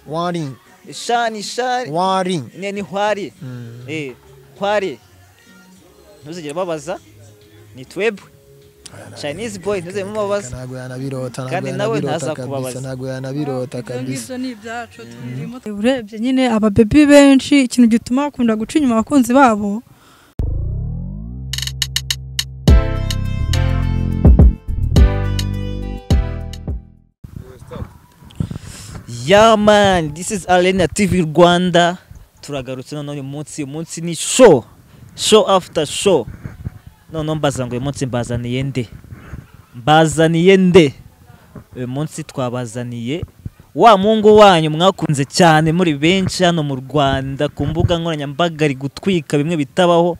Wari. Shani shari. Wari. Ni hwari. Hwari. Ntuzigere babaza. Ni twebwe. Chinese boy ntuzigere mubabaza. Ntabwo yanabirota, kandi nawe ntazakubabaza. Ntabwo yanabirota kabisa. Ibyo ni ibyacu tubirimo. Urebye nyine aba baby benshi ikintu gituma bakunda guca inyuma abakunzi babo. Yeah man, this is Arena TV Rwanda. Turagarutse none uyu munsi ni show. Show after show. None mbaza ngo uyu munsi mbazaniye nde? Mbazaniye nde? Uyu munsi twabazaniye wa mungu wanyu mwakunze cyane muri benshi hano mu Rwanda ku mbuga nkoranyambaga ari gutwika bimwe bitabaho.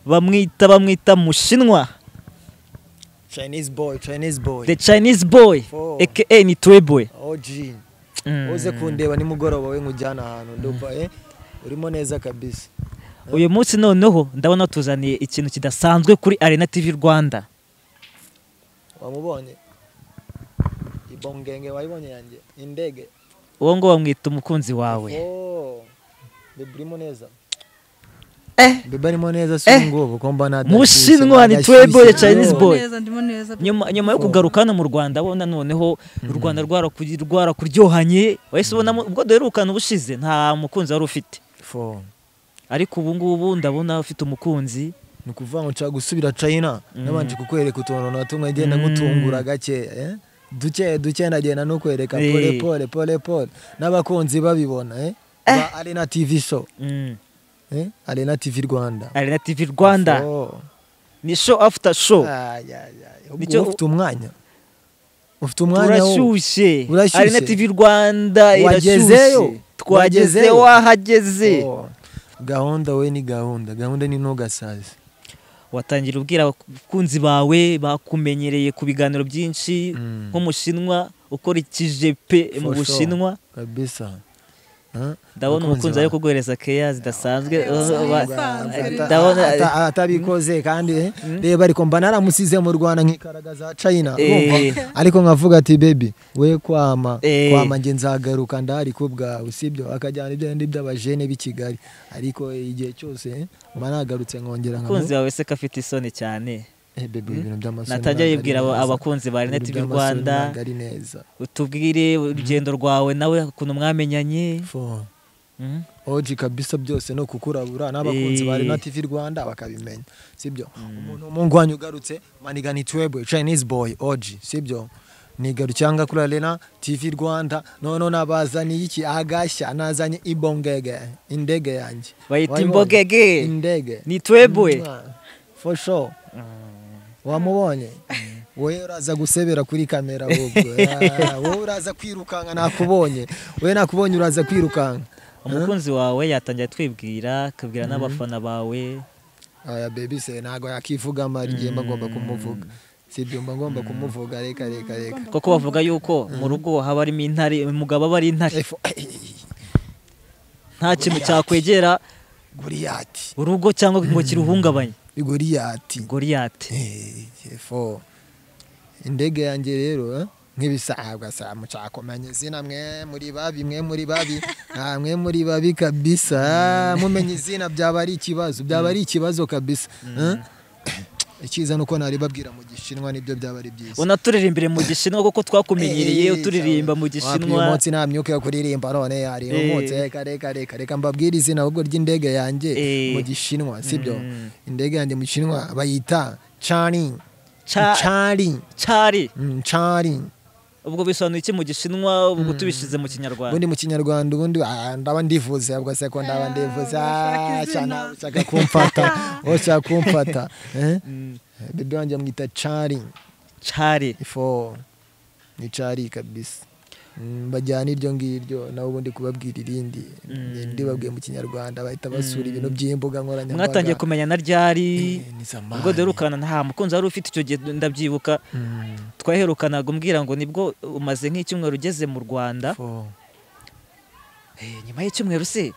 Bamwita Mushinwa. Chinese boy, Chinese boy. The Chinese boy, aka ni Tweboy. OG. Uze kundeba nimugoroba we nkujyana ahantu ndumva urimo neza kabisa. Uyu munsi noneho ndabona tuzaniye ikintu kidasanzwe kuri Arena TV Rwanda. Wamubonye? Ibongenge wayibonye yanjye indege. Uwo ngo bamwita umukunzi wawe. Oh. Bebe neza. Bebe arimo neza si ngubu komba na Mushinwa ni Tweboy Chinese boy. Nyuma yo kugaruka hano mu Rwanda abona noneho u Rwanda rwarakuryohanye wahise ubona ubwo duherukana ubushize nta mukunzi wari ufite. Ariko ubu ngubu ndabona ufite umukunzi. Ni kuvuga ngo nshaka gusubira China nabanje kukwereka utuntu na tumwe ngenda ngutungura gake duke duke ndagenda no kwereka pole pole pole pole n'abakunzi babibona ba Arena TV show. Arena TV Rwanda. Arena TV Rwanda. Ni show after show. Ufite umwanya. Ufite umwanya wo. Urashyushye. Arena TV Rwanda irashyushye. Twagezeyo wahageze. Gahunda we ni gahunda. Gahunda ni ntugasaze. Watangira ubwira abakunzi bawe bakumenyereye ku biganiro byinshi nk'umushinwa ukora ikijepe mu Bushinwa. Kabisa. Ndabona umukunzi ari kuguhereza keya zidasanzwe. Ndabona atabikoze kandi reba ariko mba naramusize mu Rwanda nkikaragaza China ariko nkavuga ati baby we kwama kwama nge nzagaruka ndahari ku bwawe sibyo akajyana ibyo ndi by'abajene b'i Kigali ariko igihe cyose mba nagarutse nkongera nkamu. Umukunzi wawe se kafite isoni cyane. Baby ibintu by'amasoni natangiye yibwira abakunzi ba Arena TV Rwanda utubwire urugendo rwawe nawe ukuntu mwamenyanye. OG kabisa byose no kukurabura n'abakunzi ba Arena TV Rwanda bakabimenya sibyo. Umuntu mungu wanyu ugarutse maniga ni Twebwe Chinese boy OG sibyo nigarucyanga kuri Arena TV Rwanda none nabazaniye iki agashya nazanye ibongege indege yanjye bayita imbogege indege ni Twebwe for sure. Wamubonye wowe uraza gusebera kuri kamera wowe uraza kwirukanka nakubonye wowe nakubonye uraza kwirukanka. Umukunzi wawe yatangiye twibwira akabwira n'abafana bawe. Aya baby se ntago yakivuga mari ngiye ngomba kumuvuga sibyo mba ngomba kumuvuga reka reka reka koko bavuga yuko mu rugo haba harimo intare umugabo aba ari intare nta kintu cyakwegera Goliath urugo cyangwa ngo kiruhungabanye. Goliath. Goliath. Fo. Indege yanjye rero nk'ibisabwa sa mucakomanye izina mwe muri babi mwe muri babi mwe muri babi kabisa mumenye izina byaba ari ikibazo byaba ari ikibazo kabisa. Ikiza nuko nari babwira mu Gishinwa nibyo byaba ari byiza. Unaturirimbire mu Gishinwa kuko twakumenyereye uturirimba mu Gishinwa. Uyu munsi nta myuka yo kuririmba none yari umunsi reka reka reka reka mbabwire izina ahubwo ry'indege yanjye mu Gishinwa sibyo. Indege yanjye mu Gishinwa bayita Chani. Chari. Chari. Chari. Ubwo bisobanuye iki mu Gishinwa ubwo tubishize mu Kinyarwanda? Ubundi mu Kinyarwanda ubundi ndaba ndivuze ubwo se ko ndaba ndivuze cyane ushaka kumfata ushaka kumfata bebe wanjye amwita Chari. Chari. Ifo ni Chari kabisa. Bajyana iryo ngiryo nawe ubundi kubabwira irindi ndibabwiye mu Kinyarwanda bahita basura ibintu by'imbuga nkoranyambaga. Mwatangiye kumenya na ryari? Ubwo duherukana nta mukunzi wari ufite icyo gihe ndabyibuka twaherukanaga umbwira ngo nibwo umaze nk'icyumweru ugeze mu Rwanda. Nyuma y'icyumweru se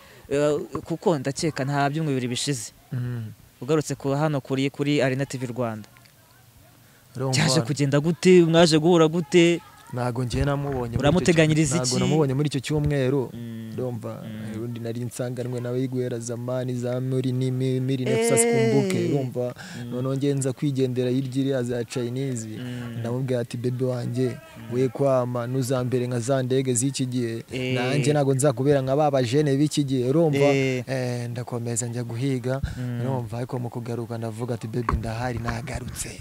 kuko ndakeka nta byumweru bibiri bishize ugarutse ku hano kuri Arena TV Rwanda. Cyaje kugenda gute? Mwaje guhura gute? Ntago ngiye namubonye. Uramuteganyiriza iki? Ntago namubonye muri icyo cyumweru. Ndumva urundi nari nsanganwe nawe yiguhera zamani za muri ni miri nefsa sikumbuke, urumva. Noneho ngenza kwigendera hirya iriya za Chinese, ndamubwira ati bebe wanjye we kwama nuzambere nka za ndege z'iki gihe, nanjye ntago nzakubera nka baba jene b'iki gihe, urumva. Ndakomeza njya guhiga, urumva, ariko mu kugaruka ndavuga ati bebe ndahari, nagarutse.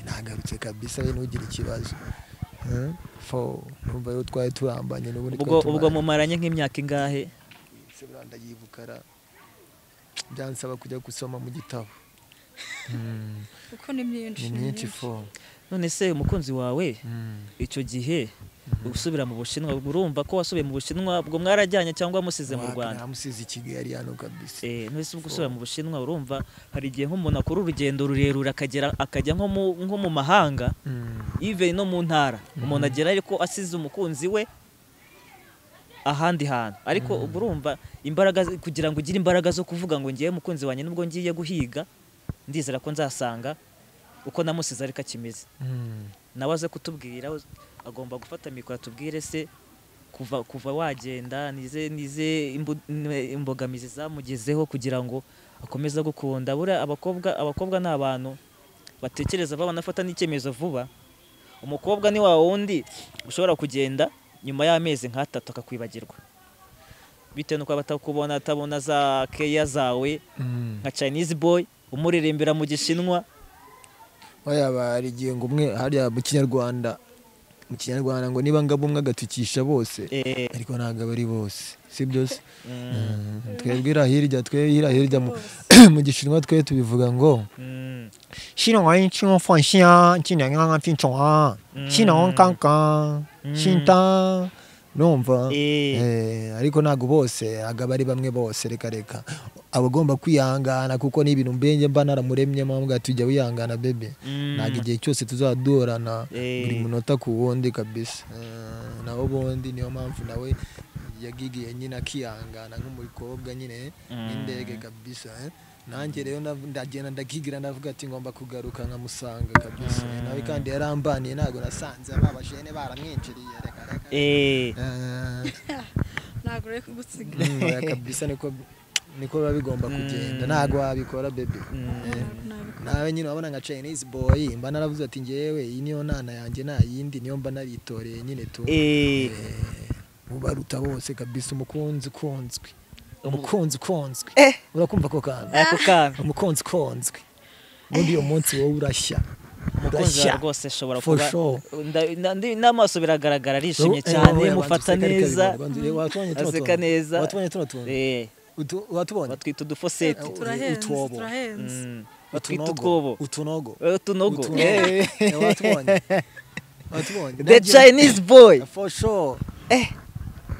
Nagarutse kabisa, we ntugire ikibazo. Urumva rero twari turambanye n'ubundi. Ubwo mumaranye nk'imyaka ingahe? Ndayibukara, byansaba kujya gusoma mu gitabo. Kuko ni myinshi. Ni myinshi fo. None se umukunzi wawe icyo gihe usubira mu Bushinwa, urumva ko wasubiye mu Bushinwa, ubwo mwarajyanye cyangwa musize mu Rwanda? Namusize i Kigali hano kabisa. None se ubwo usubira mu Bushinwa, urumva hari igihe nk'umuntu akora urugendo rurerure akagera akajya nko mu mahanga, even no mu ntara, umuntu agera ariko asize umukunzi we ahandi hantu, ariko urumva imbaraga kugira ngo ugire imbaraga zo kuvuga ngo ngiye umukunzi wanjye nubwo ngiye guhiga ndizera ko nzasanga uko namusize ariko akimeze. Nawe aze kutubwira, agomba gufata mikoro atubwire se kuva wagenda nize imbogamizi zamugezeho kugira ngo akomeze gukunda. Buriya abakobwa ni abantu batekereza vuba, banafata n'icyemezo vuba. Umukobwa ni wa wundi ushobora kugenda nyuma y'amezi nk'atatu akakwibagirwa, bitewe n'uko abatakubona, atabona za keya zawe nka Chinese boy umuririmbira mu Gishinwa. Oya, bari igihe ngo umwe hariya mu Kinyarwanda ngo niba ngabo umwe agatukisha bose, ariko ntabwo ari bose, si byose. Twebwe hirya hirya mu Gishinwa twe tubivuga ngo numva, ariko ntabwo bose, ntabwo ari bamwe bose, reka reka abagomba kwihangana, kuko ni ibintu mbenge mba naramuremye mpamvu tujya wihangana bebe, ntabwo igihe cyose tuzadorana buri munota ku wundi kabisa. Naho ubundi niyo mpamvu nawe yagigiye nyine akihangana nk'umukobwa nyine n'indege kabisa. Nanjye rero ndagenda ndakigira ndavuga ati ngomba kugaruka nkamusanga kabisa. Nawe kandi yarambaniye, ntabwo nasanze ababajene baramwinjiriye, reka reka. Ntabwo rero kugusiga kabisa, niko biba bigomba kugenda, ntabwo wabikora bebe. Nawe nyine wabona nka Chinese boy mba naravuze ati ngewe iyi niyo nana yanjye nta yindi, niyo mba naritoreye nyine tu. Ubaruta bose kabisa, umukunzi ukunzwe. Umukunzi ukunzwe. Urakumva ko kantu? Ako kantu. Umukunzi ukunzwe. Muri uyu munsi wowe urashya. Umukunzi rwose ashobora kuba n'amaso biragaragara arishimye cyane, mufata neza, aseka neza. Watubonye tuno tuntu? Watubonye? Batwita udufosete. Utwobo. Batwita utwobo. Utunogo. Utunogo. Watubonye? Watubonye? The Chinese boy. For sure.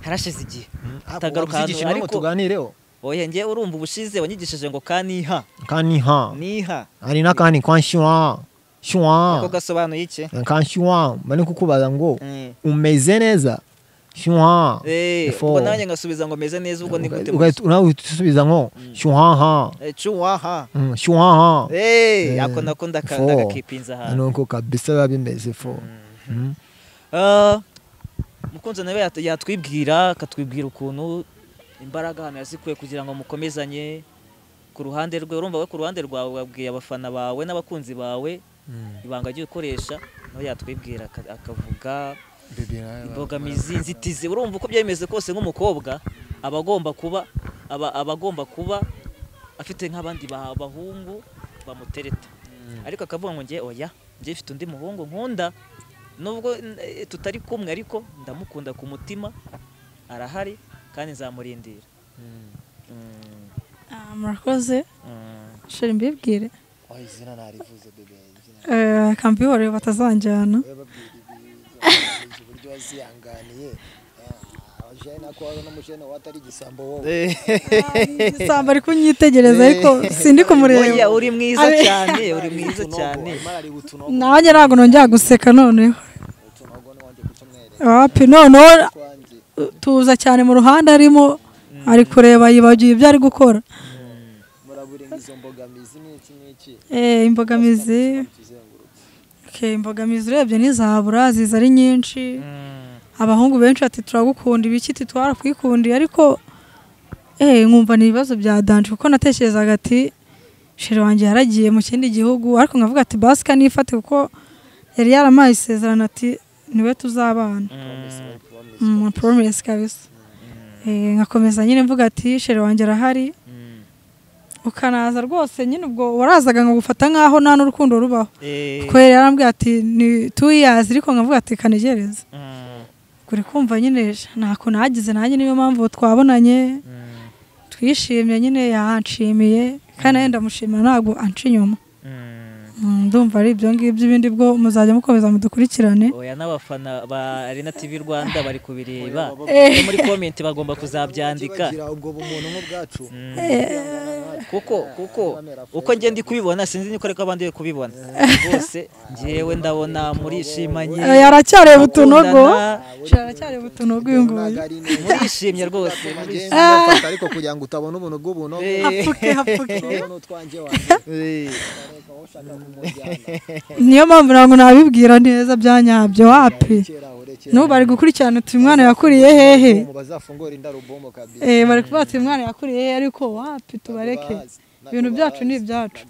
Harashize igihe atagaruka hano, ariko tuganireho. Oya, ngiye urumva ubushize wanyigishije ngo kaniha. Kaniha. Niha. Ari nakani kwanshiwa. Shwa. Ko gasobanuye iki? Kanshiwa, bane kukubaza ngo umeze neza. Shwa. Ubwo nanjye ngasubiza ngo meze neza, ubwo ni gute? Ugahita usubiza ngo shwa ha. Shwa ha. Shwa ha. Ako nako ndakakipinza ha. Nuko kabisa biba bimeze fo. Mukunzi nawe yatwibwira, akatwibwira ukuntu imbaraga hano yazikuye kugira ngo mukomezanye ku ruhande rwe. Urumva we ku ruhande rwawe wabwiye abafana bawe n'abakunzi bawe ibanga ryo gukoresha, nawe yatwibwira akavuga imbogamizi, inzitizi. Urumva uko byemeze kose nk'umukobwa aba agomba kuba afite nk'abandi bahungu bamutereta, ariko akavuga ngo ngiye oya, ngiye mfite undi muhungu nkunda nubwo tutari kumwe, ariko ndamukunda ku mutima, arahari kandi nzamurindira. Murakoze. Sheri mbibwire. Izina narivuze bebe. Kambihore batazanjyana. Uburyo wazihanganiye. Abajene ko ari n'umujene watari igisambo wowe. Igisambo ari kunyitegereza ariko sindi kumureba. Oya, uri mwiza cyane, uri mwiza cyane. Nanjye ntabwo nongera guseka noneho. Wapi noneho tuza cyane mu ruhande arimo ari kureba yibagiwe ibyo ari gukora. Muraburenga izo mbogamizi n'iki n'iki? Imbogamizi Okay, imbogamizi urebye ntizabura, ziza ari nyinshi. Abahungu benshi ati turagukunda ibiki, ati twarakwikundiye, ariko nkumva ni ibibazo bya danje, kuko natekerezaga ati chéri wanjye yaragiye mu kindi gihugu, ariko nkavuga ati basika nifate, kuko yari yaramaye isezerano ati niwe tuzabana. Promise kabisa. Nkakomeza nyine mvuga ati chéri wanjye arahari. Ukanaza rwose nyine ubwo warazaga ngo gufata nkaho nta n'urukundo rubaho. Kuko yari yarambwiye ati ni 2 years, ariko nkavuga ati kanegereze. Kuri kumva nyine ntako nagize nanjye, niyo mpamvu twabonanye twishimye nyine, yanshimiye kandi nawe ndamushimira, ntabwo anca inyuma. Ndumva ari ibyo ngibyo, ibindi bwo muzajya mukomeza mudukurikirane. Oya, n'abafana ba Arena TV Rwanda bari kubireba muri comment bagomba kuzabyandika. Ubwo bumuntu nk'ubwacu kuko uko nge ndi kubibona sinzi niko ariko abandi bari kubibona bose, ngewe ndabona murishimanye. Aracyareba utunogo, aracyareba utunogo uyu nguyu. Murishimye rwose, ariko kugira ngo utabona ubuntu bw'ubunogo hapfuke hapfuke. Niyo mpamvu ntabwo nabibwira neza bya nyabyo, wapi. N'ubu bari gukurikirana uti mwana yakuriye hehe, bari kuvuga ati mwana yakuriye hehe, ariko wapi, tubareke, ibintu byacu ni ibyacu.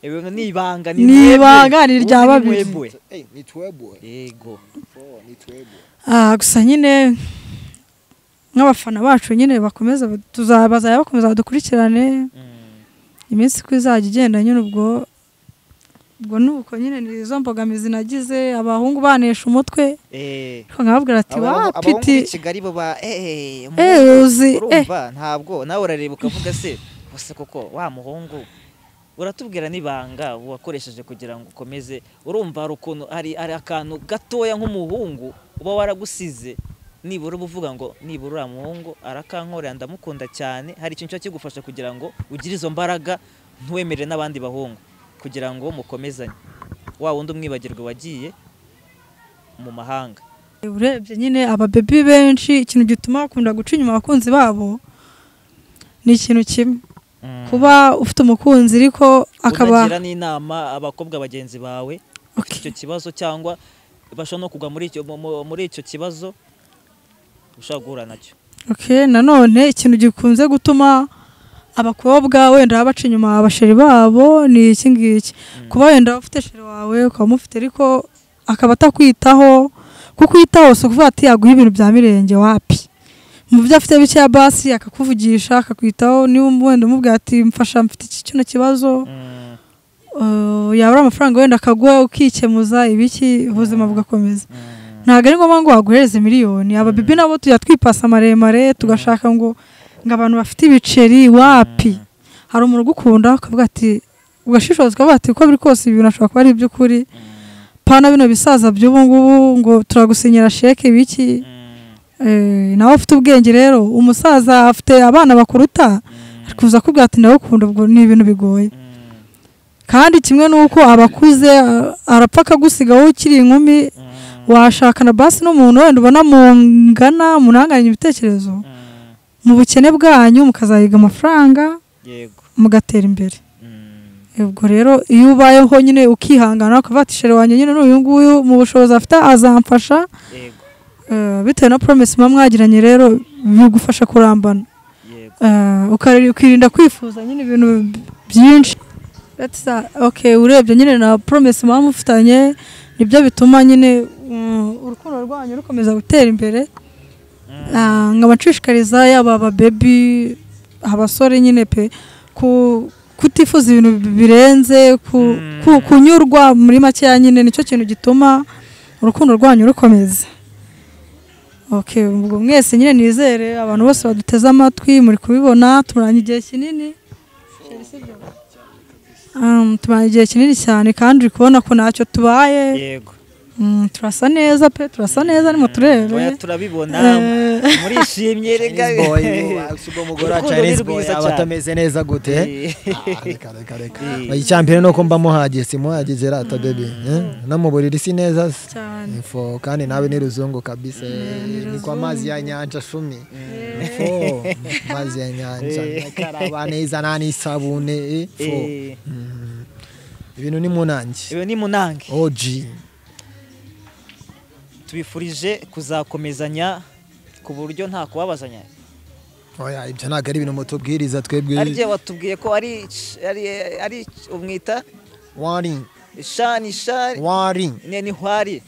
Ibintu ni ibanga, ni ibanga, ni irya babiri. Gusa nyine nk'abafana bacu nyine bakomeza, bazajya bakomeza badukurikirane iminsi ko izajya igenda nyine. Ubwo nuko nyine ni izo mbogamizi nagize, abahungu banesha umutwe. Nkababwira ati wapiti Kigali bo ba uzi urumva ntabwo nawe urareba ukavuga se bose koko wa muhungu uratubwira nibanga wakoresheje kugira ngo ukomeze. Urumva hari ukuntu hari akantu gatoya nk'umuhungu uba waragusize, nibura ubuvuga ngo nibura uriya muhungu arakankorera ndamukunda cyane, hari ikintu cyo kigufasha kugira ngo ugire izo mbaraga ntuwemerere n'abandi bahungu kugira ngo mukomezanye, wa wundi umwibagirwe wagiye mu mahanga. Urebye nyine ababebi benshi ikintu gituma bakunda guca inyuma abakunzi babo ni ikintu kimwe, kuba ufite umukunzi ariko akaba unagira n'inama abakobwa bagenzi bawe ufite icyo kibazo, cyangwa bashobora no kugwa muri icyo kibazo ushobora guhura nacyo. Okay, nanone ikintu gikunze gutuma abakobwa wenda baca inyuma abasheri babo ni iki ngiki, kuba wenda ufite sheri wawe ukaba mufite ariko akaba atakwitaho, kukwitaho si ukuvuga ati yaguha ibintu bya mirenge, wapi, mu byo afite bike ya basi akakuvugisha akakwitaho, niba wenda umubwira ati mfasha mfite iki kino kibazo, yabura amafaranga wenda akaguha ukikemuza ibiki, ubuzima bugakomeza. Ntabwo ari ngombwa ngo waguhereze miliyoni. Ababibi nabo tujya twipasa maremare tugashaka ngo abantu bafite ibiceri, wapi. Hari umuntu ugukunda ukavuga ati, ugashishoza ukavuga ati uko biri kose ibintu ashobora kuba ari iby'ukuri, pana bino bisaza by'ubu ngubu ngo turagusinyira sheke ibiki. Nawe ufite ubwenge rero, umusaza afite abana bakuruta ari kuza akubwira ati ndagukunda, ubwo ni ibintu bigoye. Kandi kimwe nuko abakuze arapfa akagusiga wowe ukiri inkumi, washakana basi n'umuntu wenda ubona mungana munanganye ibitekerezo, mu bukene bwanyu mukazayiga amafaranga mugatera imbere. Ubwo rero iyo ubayeho nyine ukihangana ukavuga ati sheri wanjye nyine n'uyu nguyu mu bushobozi afite azamfasha, bitewe na promise muba mwagiranye, rero bigufasha kurambana, ukirinda kwifuza nyine ibintu byinshi. Okay, urebye nyine na promise muba mufitanye nibyo bituma nyine urukundo rwanyu rukomeza gutera imbere. Nkabashishikariza yaba ababebi, abasore nyine pe, kutifuza ibintu birenze, kunyurwa muri make nyine nicyo kintu gituma urukundo rwanyu rukomeza. Okay, ubwo mwese nyine nizere abantu bose baduteze amatwi muri kubibona, tumaranye igihe kinini, tumaranye igihe kinini cyane, kandi uri kubona ko ntacyo tubaye. Yego. Turasa neza pe, turasa neza nimo turebe. Oya turabibona, murishimye rega. Ubwo mugora Chinese boy abatameze neza gute? Reka reka reka. Icyambere nuko mba muhagiye, simuhagize rata baby. No mu buriri si neza cyane. Info kandi nawe ni ruzungu kabisa. Ni kwa mazi ya nyanja shumi. Info mazi ya nyanja. Karaba neza nani sabune. Info. Ibintu ni munange. Ibintu ni munange. OG. Tubifurije kuzakomezanya ku buryo nta kubabazanya. Oya, ibyo ntabwo ari ibintu mutubwiriza twebwe. Arye watubwiye ko ari umwita wari shani shani wari ni hwari.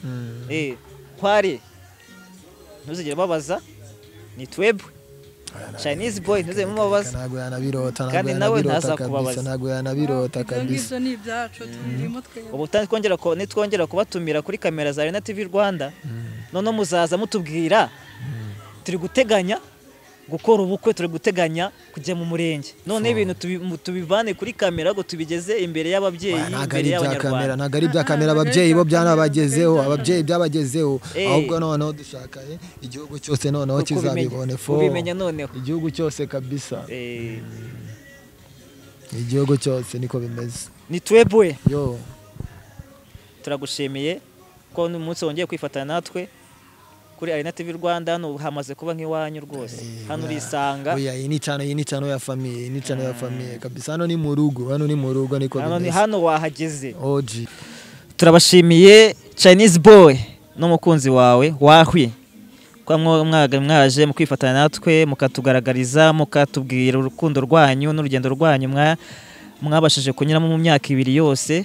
Hwari ntuzigere babaza ni twebwe. Chinese boy ntuzigere mubabaza. Ntabwo yanabirota, kandi nawe ntazakubabaza. Ntabwo yanabirota kabisa. Ibyo ni ibyacu tubirimo twebwe. Ubu nitwongera kubatumira kuri kamera za Arena TV Rwanda, none muzaza mutubwira turi guteganya gukora ubukwe, turi guteganya kujya mu murenge. None ibintu tubivane kuri kamera ngo tubigeze imbere y'ababyeyi, imbere y'abanyarwanda. Ntabwo ari ibya kamera, ababyeyi bo byanabagezeho, ababyeyi byabagezeho. Ahubwo noneho dushaka igihugu cyose noneho kizabibone fo. Ubimenya noneho igihugu cyose kabisa. Igihugu cyose niko bimeze. Ni twebwe. Yo. Turagushimiye ko umunsi wongeye kwifatana natwe kuri Arena TV Rwanda. Hano hamaze kuba nk'iwanyu rwose. Hano urisanga. Oya, iyi ni channel ya famille, ni channel ya famille kabisa. Hano ni mu rugo, hano ni mu rugo niko bimeze. Hano wahageze. OG. Turabashimiye Chinese boy n'umukunzi wawe wahwi kwa mwaje mu kwifatana natwe, mukatugaragariza, mukatubwira urukundo rwanyu n'urugendo rwanyu mwabashije kunyuramo mu myaka ibiri yose.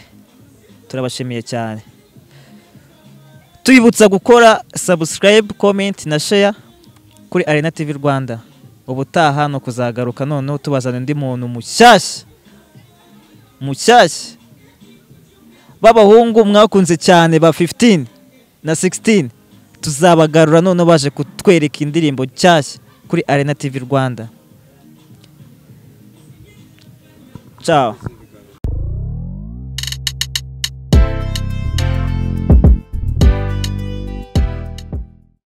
Turabashimiye cyane. Tubibutsa gukora subscribe, comment na share kuri Arena TV Rwanda. Ubutaha no kuzagaruka noneho tubazana undi muntu mushyashya. Mushyashya. Babahungu mwakunze cyane ba 15 na 16 tuzabagarura noneho baje kutwereka indirimbo nshyashya kuri Arena TV Rwanda. Ciao.